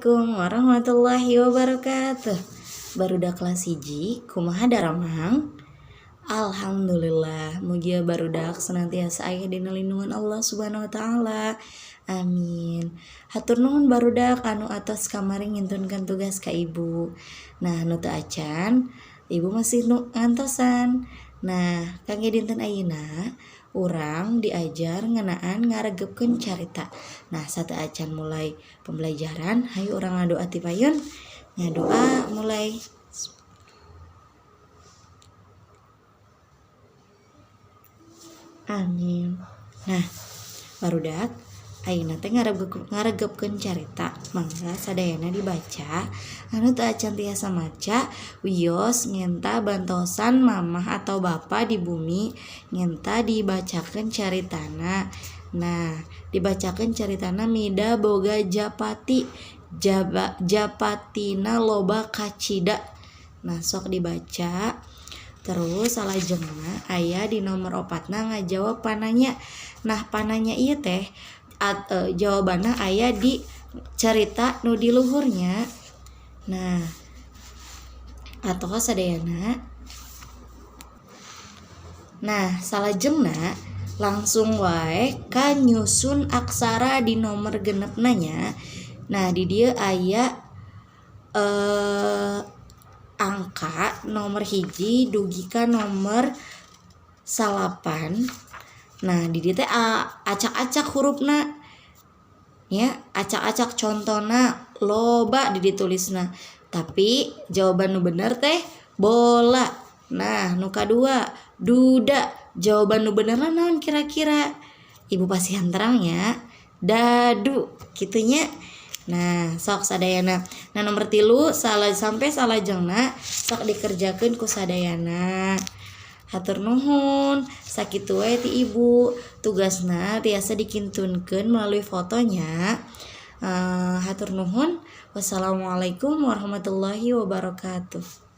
Assalamualaikum warahmatullahi wabarakatuh. Barudak kelas 1, kumaha daramang? Alhamdulillah, mugia barudak senantiasa aya dina lindungan Allah Subhanahu wa taala. Amin. Hatur nuhun barudak anu atos kamari ngintunkeun tugas ka ibu. Nah, nu teu acan, ibu masih nu ngantosan. Nah, kangge dinten ayeuna urang diajar ngeunaan ngaregepkeun carita. Nah, sateuacan mulai pembelajaran, hayu urang ngadoa ti payun. Ngadoa mulai. Amin. Nah, barudak ayeuna teh ngaregepkeun carita. Mangga sadayana dibaca. Anu teu acan tiasa maca, wios ngenta bantosan mamah atau bapa di bumi ngenta dibacakeun caritana. Nah, dibacakeun caritana Mida boga japati. Japatina loba kacida. Nah, sok dibaca. Terus salajengna aya di nomor 4 ngajawab pananya. Nah, pananya ieu teh jawabanna aya di cerita nu di luhurnya. Nah, atau sadayana. Nah, salajengna langsung wae ka nyusun aksara di nomor 6 nya. Nah, di dieu aya angka nomor 1 dugi ka nomor 9. Nah, di dieu teh acak-acak hurufna. Ya, acak-acak contona loba di ditulisna. Tapi jawaban nu bener teh bola. Nah, nu kadua duda. Jawaban nu benerna naon kira-kira? Ibu pasihan terang ya. Dadu kitunya. Nah, sok sadayana. Nah, nomor 3 salah sampai salajengna sok dikerjakeun ku sadayana. Hatur nuhun, sakitu we ti ibu. Tugasna tiasa dikintunkeun melalui fotonya. Hatur nuhun. Wassalamualaikum warahmatullahi wabarakatuh.